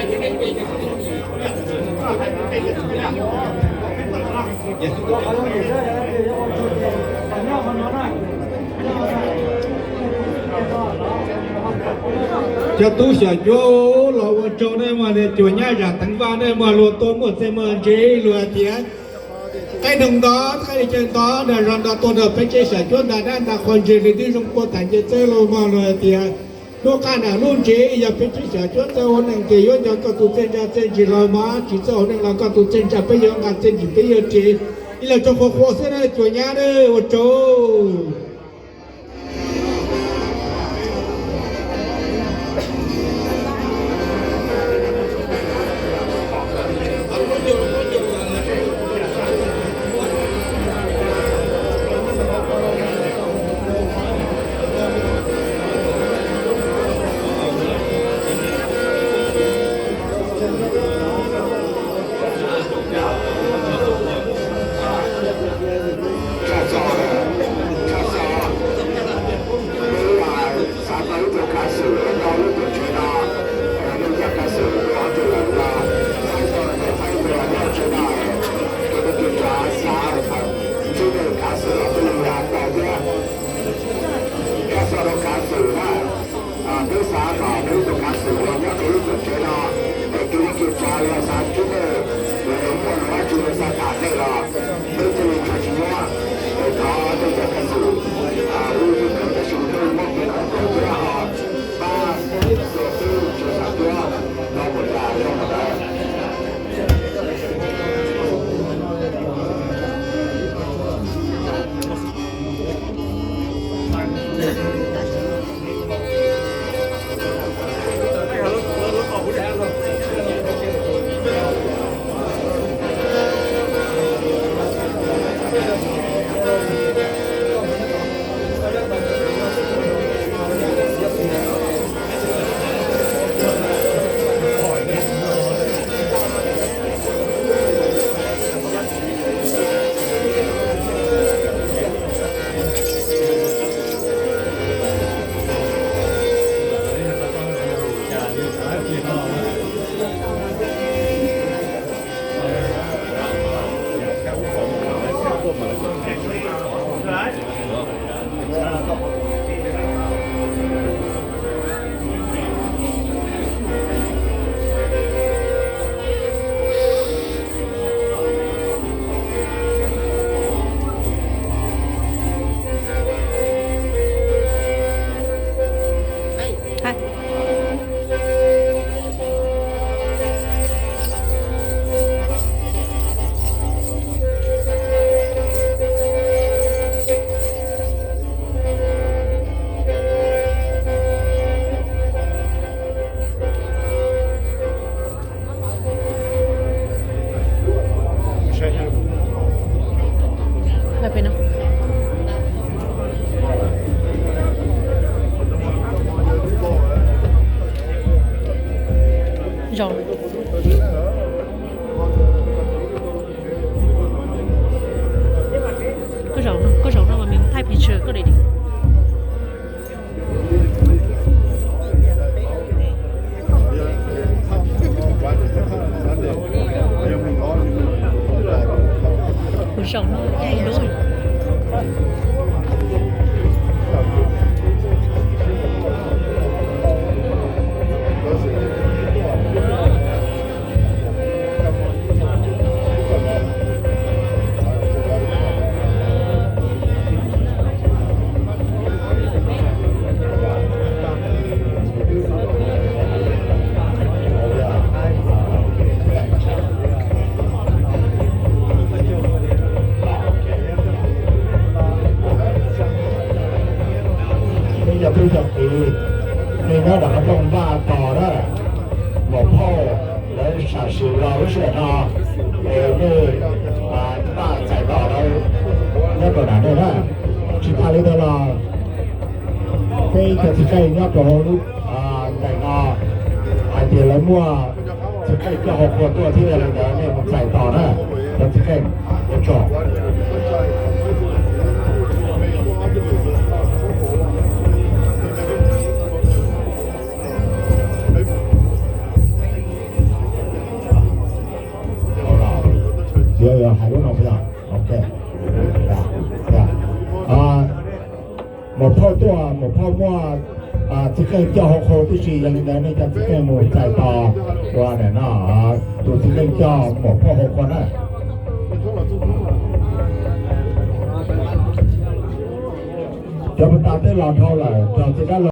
Cov tub xyom cuab los ua tsaug nej mog, cov nyab zam teev vaj nej mog, luag tuaj muaj txij muaj ntse, luag hais tias qaib nroog nto, qaib li caij nto, nram zos nto tuaj nrog peb tsev xyom cuab nta dab nta qhov ntses li twb zoo puag tham nce txeb los mog, luag hais tias lub qab nram lub ntses yog peb tsev xyom cuab txawj ua neej ces yuav nco koj tus txiaj ntsig txiaj ntsig los mas tsis txawj ua neej los koj tus txiaj ntsig peb yuav nqa txiaj ntsig peb yuav ris. Ib los tsaug qhuas qhuas xwb na cov nyab na, ua tsaug. Xav tau ib tug kav xwm nyob lub tuam tsev no, nej cov kav xwm ua hauv tsev lawm no, txhais tau tias txhais tau nyob tsev no, ces nej tus tsov xav ntsib nej kav xwm los twb yog tau thiab. Nyob so rau kav xwm na, twb xav kom peb tus kav xwm los nyob rau lub tuam tsev no, es tus ib tus tsov los xav ntsib nej, los yog muaj dab tsi los xav tham nej los peb thiaj li tso siab nyob. Es thov nej cov kav xwm, wb twb khwv tab sis nej muab kev kawm tau thiab ho pab xyuas xwb tsis xav cuab no mus tas zoo mus ntawd. Zaum, koj zaum no, koj zaum no mas nws thaij picture koj deb deb. Kuv zaum no ib lub. Peb cov tub cov kiv, nej nyob rau qhov rooj npaj tos na, maum phauj lawv sam sim los lub sij hawm no, es nej npaj txais tos lawv nyob rau nram nej na. Tsis tas li ntawd los peb cov txiv qeej nyob rau hauv lub ntees no hais tias lawv muaj txiv qeej coj hauv qhua tuaj thiab, yog li ntawd nej mus txais tos na cov txiv qeej. Ua tsaug. Yog hais lub no puas yog? Ok. Muam phauj tuaj, muam phauj muaj txiv qeej coj hauv qhua tib si, yog li ntawd nej cov txiv qeej mus txais tos ua no, tus txiv qeej coj muam phauj hauv qhua na. Cov puag ta twb los dhau lawm, cov txiv dab